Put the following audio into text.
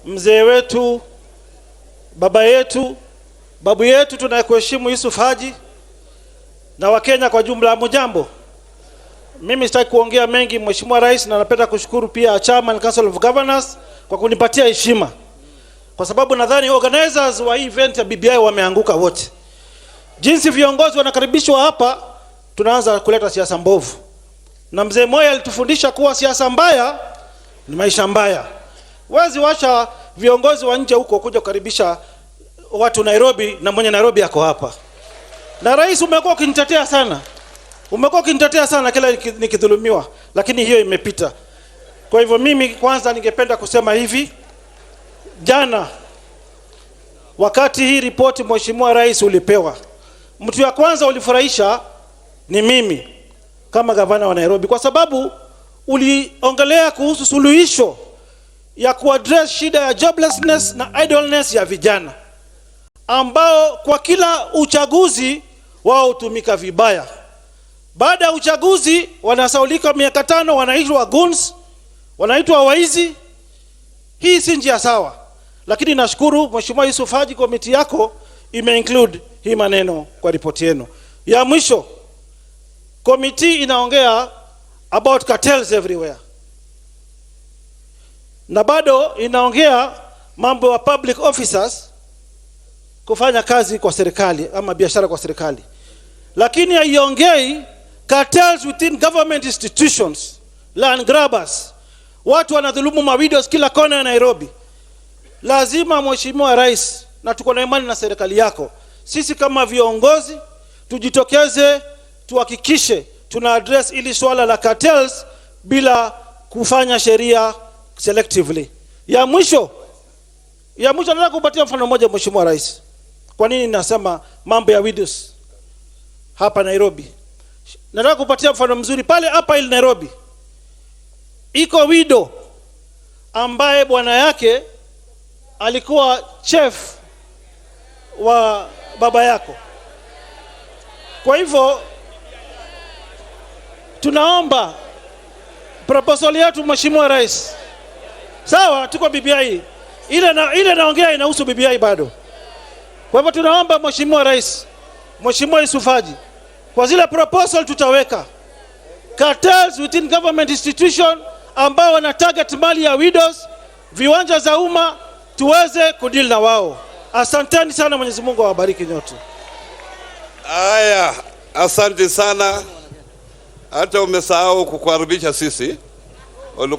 Mzee wetu, baba yetu, babu yetu tunayekuheshimu Yusuf Haji na Wakenya kwa jumla, mujambo. Mimi sitaki kuongea mengi, Mheshimiwa Rais, na napenda kushukuru pia Chairman Council of Governors kwa kunipatia heshima, kwa sababu nadhani organizers wa hii event ya BBI wameanguka wote. Jinsi viongozi wanakaribishwa hapa, tunaanza kuleta siasa mbovu, na mzee Moi alitufundisha kuwa siasa mbaya ni maisha mbaya. Wezi wacha viongozi wa nje huko kuja kukaribisha watu Nairobi, na mwenye Nairobi ako hapa. Na rais, umekuwa ukinitetea sana, umekuwa ukinitetea sana kila nikidhulumiwa, lakini hiyo imepita. Kwa hivyo mimi kwanza ningependa kusema hivi, jana wakati hii ripoti, Mheshimiwa Rais, ulipewa, mtu ya kwanza ulifurahisha ni mimi kama gavana wa Nairobi, kwa sababu uliongelea kuhusu suluhisho ya kuaddress shida ya joblessness na idleness ya vijana ambao kwa kila uchaguzi wao hutumika vibaya. Baada ya uchaguzi wanasaulika miaka 5, wanaitwa goons, wanaitwa waizi. Hii si njia sawa, lakini nashukuru Mheshimiwa Yusuf Haji, committee yako ime include hii maneno kwa ripoti yenu. Ya mwisho, committee inaongea about cartels everywhere na bado inaongea mambo ya public officers kufanya kazi kwa serikali ama biashara kwa serikali, lakini haiongei cartels within government institutions, land grabbers, watu wanadhulumu mawidows kila kona ya Nairobi. Lazima, Mheshimiwa Rais, na tuko na imani na serikali yako, sisi kama viongozi tujitokeze, tuhakikishe tuna address ili swala la cartels bila kufanya sheria selectively. Ya mwisho nataka kupatia mfano mmoja, Mheshimiwa Rais. Kwa nini nasema mambo ya widows hapa Nairobi? Nataka kupatia mfano mzuri pale hapa ili Nairobi iko widow ambaye bwana yake alikuwa chef wa baba yako. Kwa hivyo tunaomba proposal yetu, Mheshimiwa Rais, sawa, tuko BBI ile na, ile naongea inahusu BBI bado. Kwa hivyo tunaomba, Mheshimiwa Rais, Mheshimiwa Yusuf Haji, kwa zile proposal tutaweka cartels within government institution ambao wana target mali ya widows, viwanja za umma, tuweze kudeal na wao. Asanteni sana, Mwenyezi Mungu awabariki nyote. Haya, asante sana. Hata umesahau kukukaribisha sisi. Ulikuwa